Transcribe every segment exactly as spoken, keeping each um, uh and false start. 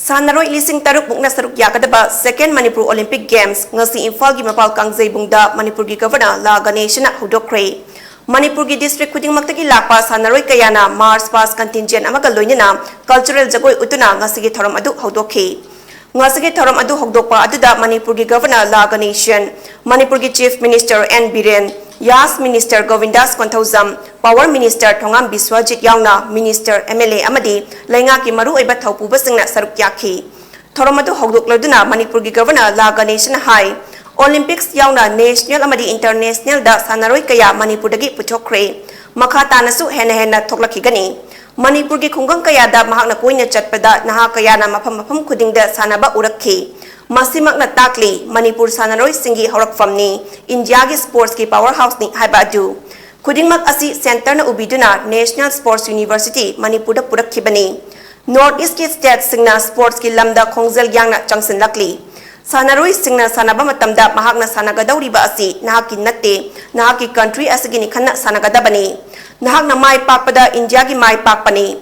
ꯁꯥꯟꯅꯔꯣꯏ ꯂꯤꯁꯤꯡ ꯇꯔꯨꯛ ꯃꯨꯛꯅ ꯁꯔꯨꯛ ꯌꯥꯒꯗꯕ Second Manipur Olympic Games ꯉꯁꯤ ꯏꯝꯐꯥꯜꯒꯤ ꯃꯄꯥꯜ ꯀꯥꯡꯖꯩꯕꯨꯡꯗ ꯃꯅꯤꯄꯨꯔꯒꯤ Governor ꯂꯥ ꯒꯅꯦꯁꯟꯅ ꯍꯧꯗꯣꯛꯈ꯭ꯔꯦ꯫ ꯃꯅꯤꯄꯨꯔꯒꯤ district ꯈꯨꯗꯤꯡꯃꯛꯇꯒꯤ ꯂꯥꯛꯄ ꯁꯥꯟꯅꯔꯣꯏ ꯀꯌꯥꯅ march past contingent ꯑꯃꯒ ꯂꯣꯏꯅꯅ cultural ꯖꯒꯣꯏ ꯎꯠꯇꯨꯅ ꯉꯁꯤꯒꯤ ꯊꯧꯔꯝ ꯑꯗꯨ ꯍꯧꯗꯣꯛꯈꯤ꯫ ꯉꯁꯤꯒꯤ ꯊꯧꯔꯝ ꯑꯗꯨ ꯍꯧꯗꯣꯛꯄ ꯑꯗꯨꯗ ꯃꯅꯤꯄꯨꯔꯒꯤ Governor ꯂꯥ ꯒꯅꯦꯁꯟ, ꯃꯅꯤꯄꯨꯔꯒꯤ Chief Minister N Biren, YAS Minister Govindas Konthoujam, Power Minister Thongam Biswajit ꯌꯥꯎꯅ Minister, M L A ꯑꯃꯗꯤ ꯂꯩꯉꯥꯛꯀꯤ ꯃꯔꯨꯑꯣꯏꯕ ꯊꯧꯄꯨꯕꯁꯤꯡꯅ ꯁꯔꯨꯛ ꯌꯥꯈꯤ꯫ ꯊꯧꯔꯝ ꯑꯗꯨ ꯍꯧꯗꯣꯛꯂꯗꯨꯅ ꯃꯅꯤꯄꯨꯔꯒꯤ Governor ꯂꯥ ꯒꯅꯦꯁꯟꯅ ꯍꯥꯏ, Olympics ꯌꯥꯎꯅ national ꯑꯃꯗꯤ internationalꯗ ꯁꯥꯟꯅꯔꯣꯏ ꯀꯌꯥ ꯃꯅꯤꯄꯨꯔꯗꯒꯤ ꯄꯨꯊꯣꯛꯈ꯭ꯔꯦ꯫ ꯃꯈꯥ ꯇꯥꯅꯁꯨ ꯍꯦꯟꯅ ꯍꯦꯟꯅ ꯊꯣꯛꯂꯛꯈꯤꯒꯅꯤ꯫ ꯃꯅꯤꯄꯨꯔꯒꯤ ꯈꯨꯡꯒꯪ ꯀꯌꯥꯗ ꯃꯍꯥꯛꯅ ꯀꯣꯏꯅ ꯆꯠꯄꯗ ꯅꯍꯥ ꯀꯌꯥꯅ ꯃꯐꯝ ꯃꯐꯝ ꯈꯨꯗꯤꯡꯗ ꯁꯥꯟꯅꯕ ꯎꯔꯛꯈꯤ꯫ ꯃꯁꯤꯃꯛꯅ ꯇꯥꯛꯂꯤ ꯃꯅꯤꯄꯨꯔ ꯁꯥꯟꯅꯔꯣꯏꯁꯤꯡꯒꯤ ꯍꯧꯔꯛꯐꯝꯅꯤ, ꯏꯟꯗꯤꯌꯥꯒꯤ sportsꯀꯤ power houseꯅꯤ ꯍꯥꯏꯕ ꯑꯗꯨ꯫ ꯈꯨꯗꯤꯡꯃꯛ ꯑꯁꯤ centreꯅ ꯎꯕꯤꯗꯨꯅ National Sports University ꯃꯅꯤꯄꯨꯔꯗ ꯄꯨꯔꯛꯈꯤꯕꯅꯤ꯫ North Eastꯀꯤ stateꯁꯤꯡꯅ sportsꯀꯤ ꯂꯝꯗ ꯈꯣꯡꯖꯦꯜ ꯌꯥꯡꯅ ꯆꯪꯁꯤꯜꯂꯛꯂꯤ꯫ ꯁꯥꯟꯅꯔꯣꯏꯁꯤꯡꯅ ꯁꯥꯟꯅꯕ ꯃꯇꯝꯗ ꯃꯍꯥꯛꯅ ꯁꯥꯟꯅꯒꯗꯧꯔꯤꯕ ꯑꯁꯤ ꯅꯍꯥꯛꯀꯤ ꯅꯠꯇꯦ, ꯅꯍꯥꯛꯀꯤ country ꯑꯁꯤꯒꯤꯅꯤ ꯈꯟꯅ ꯁꯥꯟꯅꯒꯗꯕꯅꯤ꯫ ꯅꯍꯥꯛꯅ ꯃꯥꯏ ꯄꯥꯛꯄꯗ ꯏꯟꯗꯤꯌꯥꯒꯤ ꯃꯥꯏ ꯄꯥꯛꯄꯅꯤ꯫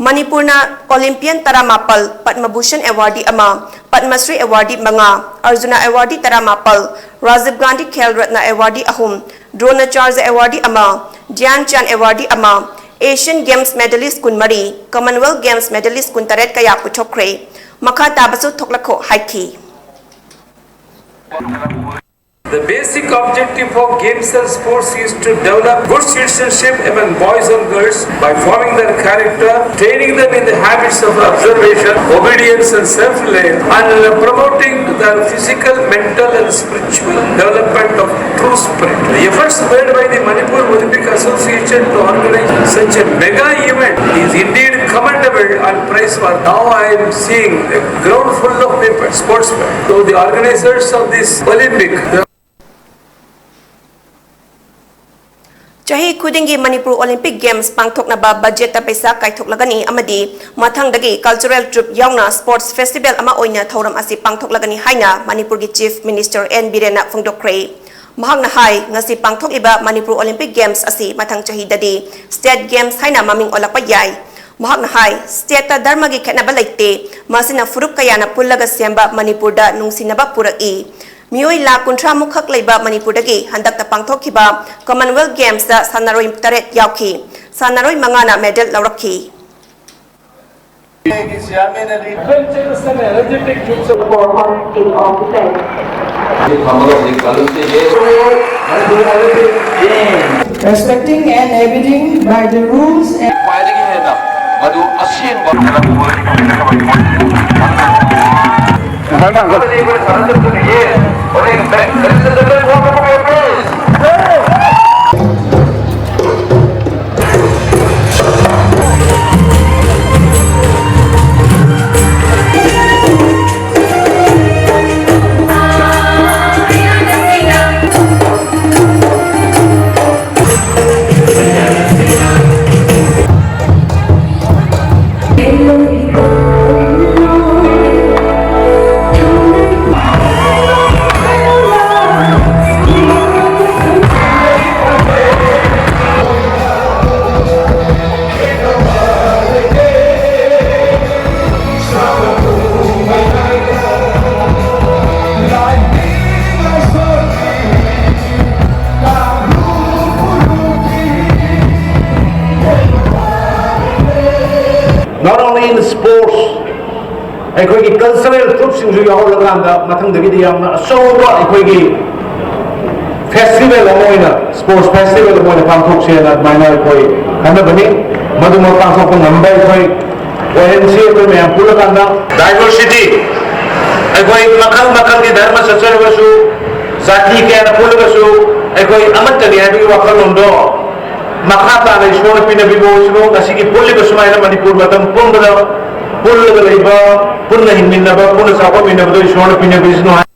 ꯃꯅꯤꯄꯨꯔꯅ Olympian ꯇꯔꯥꯃꯥꯄꯜ, ꯄꯗꯃ ꯚꯨꯁꯟ awardee ꯑꯃ, ꯄꯗꯃ ꯁ꯭ꯔꯤ awardee ꯃꯉꯥ, ꯑꯔꯖꯨꯅꯥ awardee ꯇꯔꯥꯃꯥꯄꯜ, ꯔꯥꯖꯤꯕ ꯒꯥꯟꯙꯤ ꯈꯦꯜ ꯔꯠꯅ awardee ꯑꯍꯨꯝ, ꯗ꯭ꯔꯣꯅꯥꯆꯥꯔꯖ awardee ꯑꯃ, ꯙ꯭ꯌꯥꯟ ꯆꯥꯟ awardee ꯑꯃ, Asian Games medalist ꯀꯨꯟꯃꯔꯤ, Commonwealth Games medalist ꯀꯨꯟꯇꯔꯦꯠ ꯀꯌꯥ ꯄꯨꯊꯣꯛꯈ꯭ꯔꯦ꯫ ꯃꯈꯥ ꯇꯥꯕꯁꯨ ꯊꯣꯛꯂꯛꯈꯣ ꯍꯥꯏꯈꯤ꯫ The basic objective of games and sports is to develop good citizenship among boys and girls by forming their character, training them in the habits of observation, obedience, and self-reliance, and promoting their physical, mental, and spiritual development of true spirit. The efforts made by the Manipur Olympic Association to organize such a mega event is indeed commendable and praiseworthy. Now I am seeing a ground full of people, sportsmen. So the organizers of this Olympic, the ꯆꯍꯤ ꯈꯨꯗꯤꯡꯒꯤ Manipur Olympic Games ꯄꯥꯡꯊꯣꯛꯅꯕ budgetꯇ ꯄꯩꯁꯥ ꯀꯥꯏꯊꯣꯛꯂꯒꯅꯤ ꯑꯃꯗꯤ ꯃꯊꯪꯗꯒꯤ cultural troupe ꯌꯥꯎꯅ sports festival ꯑꯃ ꯑꯣꯏꯅ ꯊꯧꯔꯝ ꯑꯁꯤ ꯄꯥꯡꯊꯣꯛꯂꯒꯅꯤ ꯍꯥꯏꯅ ꯃꯅꯤꯄꯨꯔꯒꯤ Chief Minister ꯑꯦꯟ ꯕꯤꯔꯦꯟꯅ ꯐꯣꯡꯗꯣꯛꯈ꯭ꯔꯦ꯫ ꯃꯍꯥꯛꯅ ꯍꯥꯏ, ꯉꯁꯤ ꯄꯥꯡꯊꯣꯛꯂꯤꯕ ꯃꯅꯤꯄꯨꯔ Olympic Games ꯑꯁꯤ ꯃꯊꯪ ꯆꯍꯤꯗꯗꯤ State Games ꯍꯥꯏꯅ ꯃꯃꯤꯡ ꯑꯣꯜꯂꯛꯄ ꯌꯥꯏ꯫ ꯃꯍꯥꯛꯅ ꯍꯥꯏ, ꯁ꯭ꯇꯦꯠꯇ ꯙꯔꯃꯒꯤ ꯈꯦꯠꯅꯕ ꯂꯩꯇꯦ, ꯃꯁꯤꯅ ꯐꯨꯔꯨꯞ ꯀꯌꯥꯅ ꯄꯨꯜꯂꯒ ꯁꯦꯝꯕ ꯃꯅꯤꯄꯨꯔꯗ ꯅꯨꯡꯁꯤꯅꯕ ꯄꯨꯔꯛꯏ꯫ ꯃꯤꯑꯣꯏ ꯂꯥꯈ ꯀꯨꯟꯊ꯭ꯔꯥ ꯃꯨꯛ ꯈꯛ ꯂꯩꯕ ꯃꯅꯤꯄꯨꯔꯗꯒꯤ ꯍꯟꯗꯛꯇ ꯄꯥꯡꯊꯣꯛꯈꯤꯕ Commonwealth Gamesꯇ ꯁꯥꯟꯅꯔꯣꯏ ꯇꯔꯦꯠ ꯌꯥꯎꯈꯤ꯫ ꯁꯥꯟꯅꯔꯣꯏ ꯃꯉꯥꯅ medal ꯂꯧꯔꯛꯈꯤ꯫ Respecting and abiding by the rules and ꯈ꯭ꯋꯥꯏꯗꯒꯤ ꯍꯦꯟꯅ ꯃꯗꯨ ꯑꯁꯦꯡꯕ Not only in sports, ꯑꯩꯈꯣꯏꯒꯤ cultural troupeꯁꯤꯡꯁꯨ ꯌꯥꯎꯍꯜꯂꯀꯥꯟꯗ ꯃꯊꯪꯗꯒꯤꯗꯤ ꯌꯥꯝꯅ ꯑꯆꯧꯕ ꯑꯩꯈꯣꯏꯒꯤ festival ꯑꯃ ꯑꯣꯏꯅ, sports festival ꯑꯃ ꯑꯣꯏꯅ ꯄꯥꯡꯊꯣꯛꯁꯦꯅ ꯑꯗꯨꯃꯥꯏꯅ ꯑꯩꯈꯣꯏ ꯈꯟꯅꯕꯅꯤ꯫ ꯃꯗꯨꯃꯛ ꯄꯥꯡꯊꯣꯛꯄ ꯉꯝꯕ ꯑꯩꯈꯣꯏ ꯑꯣꯏꯍꯟꯁꯤ꯫ ꯑꯩꯈꯣꯏ ꯃꯌꯥꯝ ꯄꯨꯜꯂꯀꯥꯟꯗ diversity, ꯑꯩꯈꯣꯏ ꯃꯈꯜ ꯃꯈꯜꯒꯤ ꯙꯔꯃ ꯆꯠꯆꯔꯒꯁꯨ, ꯖꯥꯇꯤ ꯀꯌꯥꯅ ꯄꯨꯜꯂꯒꯁꯨ ꯑꯩꯈꯣꯏ ꯑꯃꯠꯇꯅꯤ ꯍꯥꯏꯕꯒꯤ ꯋꯥꯈꯜꯂꯣꯟꯗꯣ ꯃꯈꯥ ꯇꯥꯅ ꯏꯁꯣꯔꯅ ꯄꯤꯅꯕꯤꯕ ꯑꯣꯏꯁꯅꯨ꯫ ꯉꯁꯤꯒꯤ ꯄꯨꯜꯂꯤꯕ ꯁꯨꯃꯥꯏꯅ ꯃꯅꯤꯄꯨꯔ ꯃꯇꯝ ꯄꯨꯝꯕꯗ ꯄꯨꯜꯂꯒ ꯂꯩꯕ, ꯄꯨꯟꯅ ꯍꯤꯡꯃꯤꯟꯅꯕ, ꯄꯨꯟꯅ ꯆꯥꯎꯈꯠꯃꯤꯟꯅꯕꯗꯣ ꯏꯁꯣꯔꯅ ꯄꯤꯅꯕꯤꯁꯅꯨ ꯍꯥꯏ꯫